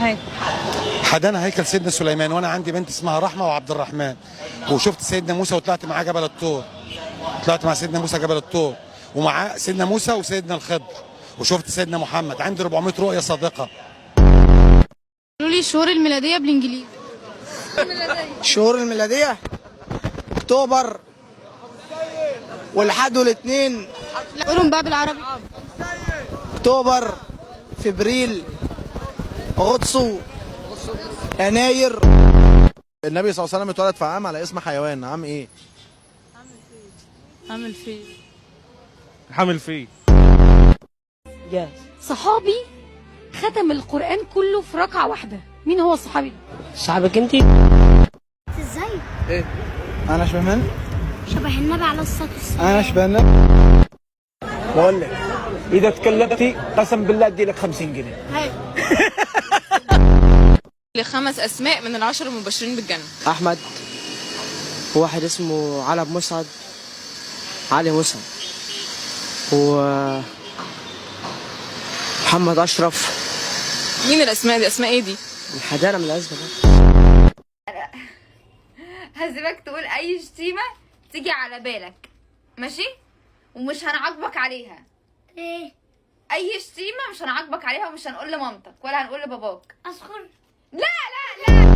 حاجة. حدانا هيكل سيدنا سليمان، وانا عندي بنت اسمها رحمه وعبد الرحمن، وشفت سيدنا موسى وطلعت معاه جبل الطور، طلعت مع سيدنا موسى جبل الطور، ومع سيدنا موسى وسيدنا الخضر، وشفت سيدنا محمد. عندي 400 رؤية صادقة. قولوا لي الشهور الميلادية بالانجليزي. الشهور الميلادية: اكتوبر والحد والاثنين. لا، قولهم بقى بالعربي. اكتوبر، فبريل، اغسطس، يناير. النبي صلى الله عليه وسلم اتولد في عام على اسم حيوان، عام ايه؟ عامل فيه. حامل فيه. صحابي ختم القرآن كله في ركعة واحدة، مين هو الصحابي ده؟ صاحبك انت. ازاي؟ انا شبه من؟ شبه النبي عليه الصلاة والسلام. انا شبه النبي. بقول لك اذا تكلمتي قسم بالله ادي لك 50 جنيه. لخمس اسماء من العشر المبشرين بالجنة. احمد، وواحد اسمه علي مسعد، علي مسعد، و محمد اشرف. مين الاسماء دي؟ اسماء ايه دي؟ الحدانه من الازمة. هسيبك تقول اي شتيمه تيجي على بالك، ماشي؟ ومش هنعاقبك عليها. ايه؟ اي شتيمه مش هنعاقبك عليها، ومش هنقول لمامتك ولا هنقول لباباك. اصغر. لا لا لا.